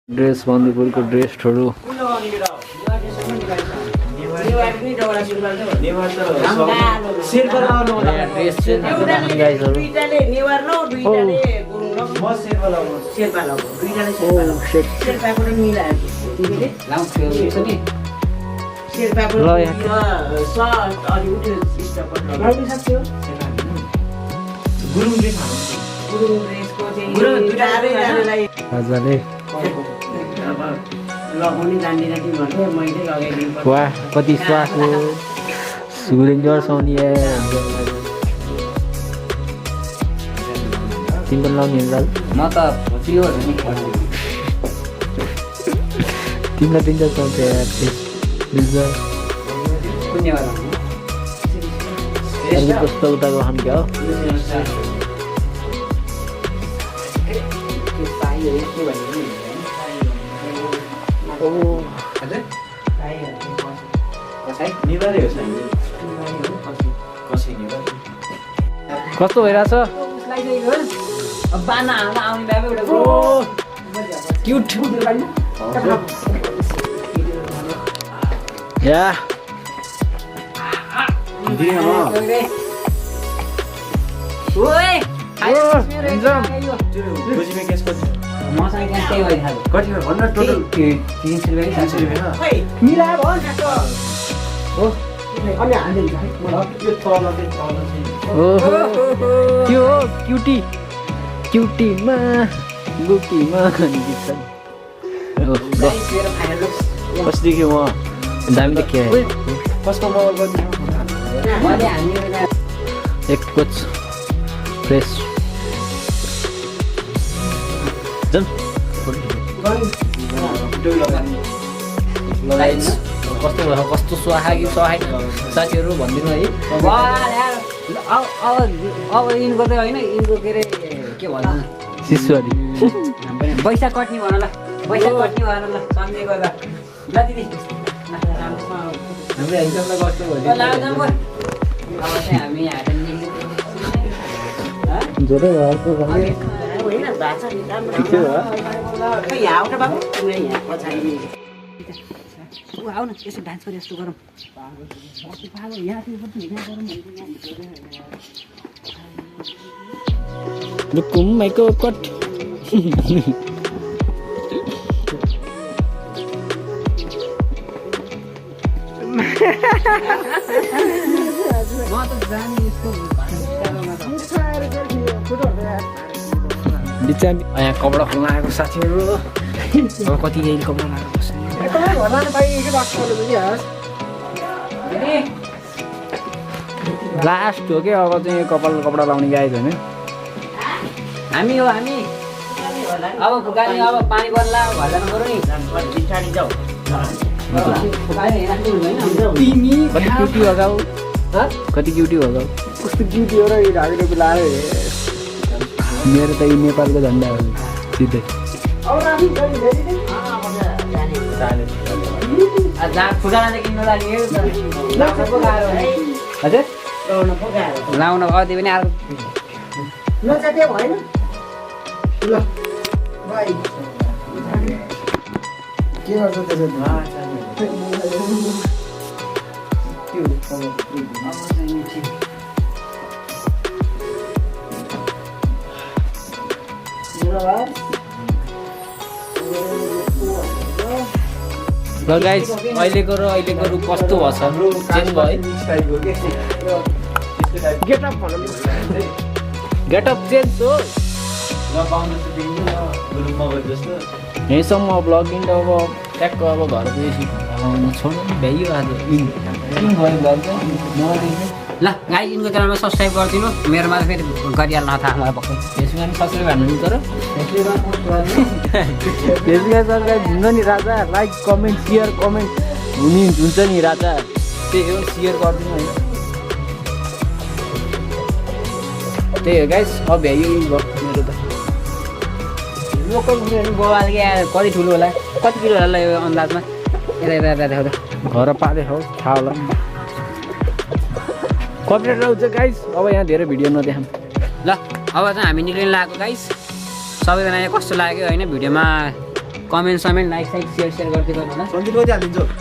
dress बन्दीपुरको dress छोडो वाह कति स्वाद हो सुरेन्द्र सोनिया तिम्रो लाउने म त तिमीलाई दिन्छ चल्छ कस्तो उताको हम क्या कस्तो भइरहेछ क्युट या त्यो क्युटी क्युटीमा गुटीमा कस देख्यो म दामी देखेँ एक कोच फ्रेस कस्तो भयो कस्तो सुहा कि सुहाएन साथीहरू भनिदिनु है अब यिनको चाहिँ होइन यिनको के अरे के भन्छ शिशुहरी पैसा कट्ने भन ल पैसा कट्ने भन ल सम्झे गर्दा ल दिदी हाम्रो हिसाबले कस्तो भयो अब चाहिँ हामी धेरै भएको होइन भाषा राम्रो खै आउट बाबु यहाँ पछाडि आऊ न यसो डान्स गरे जस्तो गरौँ लुकुम्माइको कट यहाँ कपडा खोल्न आएको साथीहरू अब कति यही कपडा लगाएर बस्ने लास्ट हो क्या अब चाहिँ कपडा लाउने गाई छैन हामी हो हामी अब फुकानी अब पानी पर्ला भजन गरौँ नि पछाडि जाऊ कति क्युटी लगाऊ कति क्युटी लगाऊ कस्तो क्युटी हो र ढाबी टोपी लाएर मेरो त यी नेपालको झन्डा हो सिधै लाउन अझै पनि अर्को ल गाइस अहिलेको रु कस्तो भछ चेन्ज भयो गेटअप चेन्ज हो यहीँसम्म ब्लगिङ त अब ट्याक्क अब घर गएपछि छोड्नु नि भ्याइयो आज ल गाई यिनको च्यानलमा सब्सक्राइब गरिदिनु मेरोमा फेरि गरिहाल्नु थाहा मलाई पक्कै त्यसमा नि सब्सक्राइब हान्नु नि तर त्यसमा सब्सक्राइब हुन्छ नि राजा लाइक कमेन्ट सेयर कमेन्ट हुने हुन्छ नि राजा त्यही हो सेयर गरिदिनु होइन त्यही हो गाइस अब भ्याइयो भयो मेरो त लोकल बवाल के कति ठुलो होला कति किलो होला यो अन्दाजमा यता देखाउँदा घर पाले हो थाहा होला कपरेट आउँछ गाइस अब यहाँ धेरै भिडियो नदेखाम ल अब चाहिँ हामी निक्लिन लागेको गाइस सबैजना यहाँ कस्तो लाग्यो होइन भिडियोमा कमेन्ट समेन्ट लाइक साइक सेयर गर्दै गर्नु होला सन्जित कति हालिदिन्छ